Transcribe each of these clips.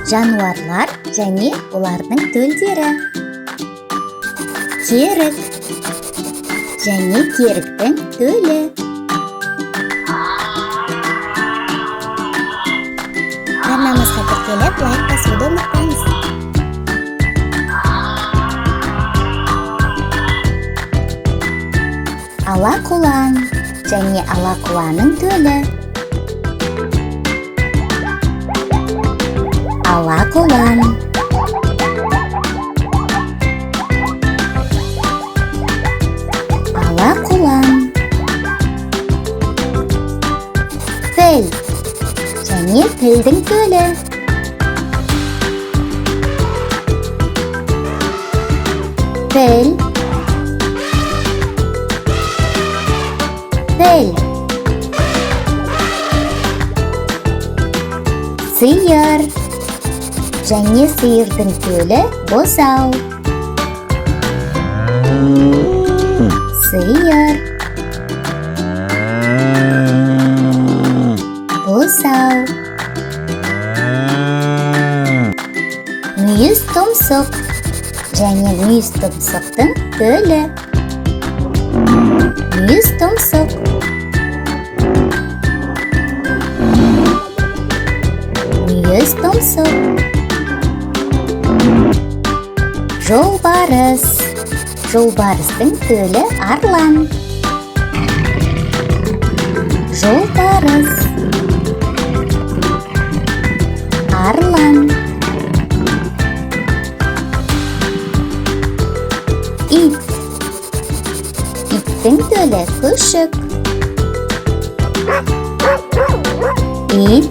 Жануарлар және олардың төлдері. Керік және керіктің төлі. Арнамызға тіркеліп, лайк басуды ұмытпаңыз. Ала құлан және ала құланның төлі. Ала құлан. Ала құлан. Піл және пілдің төлі. Піл. Піл. Сиыр және сиырдың төлі бұзау. Сиыр. Бұзау. Мүйіз тұмсық және мүйіз тұмсықтың төлі. Мүйіз тұмсық. Мүйіз тұмсық. Жолбарыс. Жолбарыстың төлі арлан. Жолбарыс. Арлан. Ит. Иттің төлі күшік. Ит.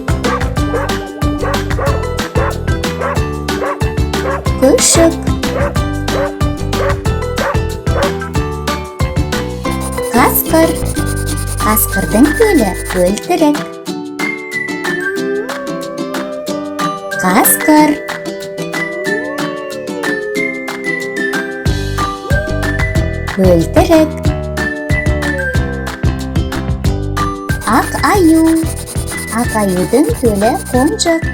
Күшік. Қасқыр. Қасқырдың төлі бөлтірік. Қасқыр. Бөлтірік. Ақ аю. Ақ аюдың төлі қонжық.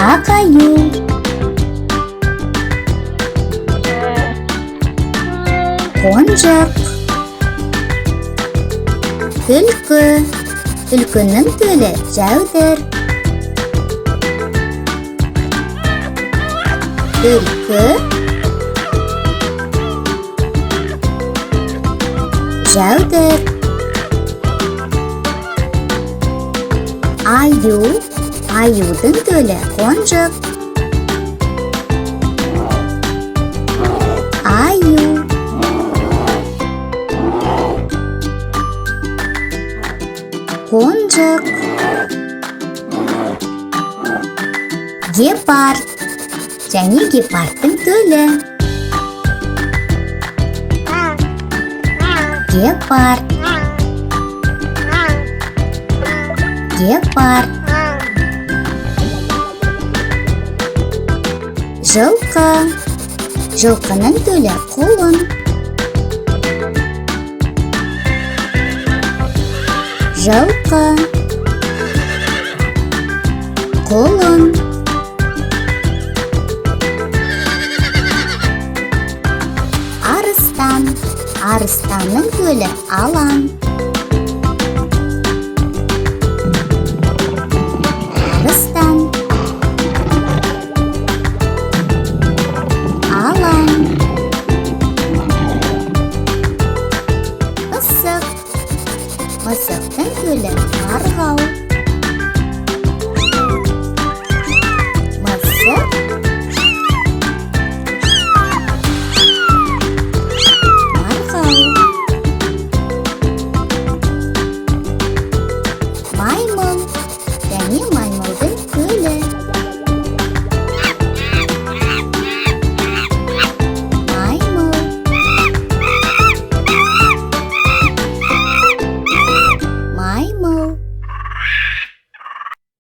Ақ аю. Қонжық. Түлкі. Түлкінің төлі жәудір. Түлкі. Жәудір. Аю. Аюдың төлі қонжық. Аю. Қонжық. Гепард және гепардтың төлі. Гепард. Гепард. Жылқы. Жылқының төлі құлын. Жылқы. Құлын. Арыстан. Арыстанның төлі алан.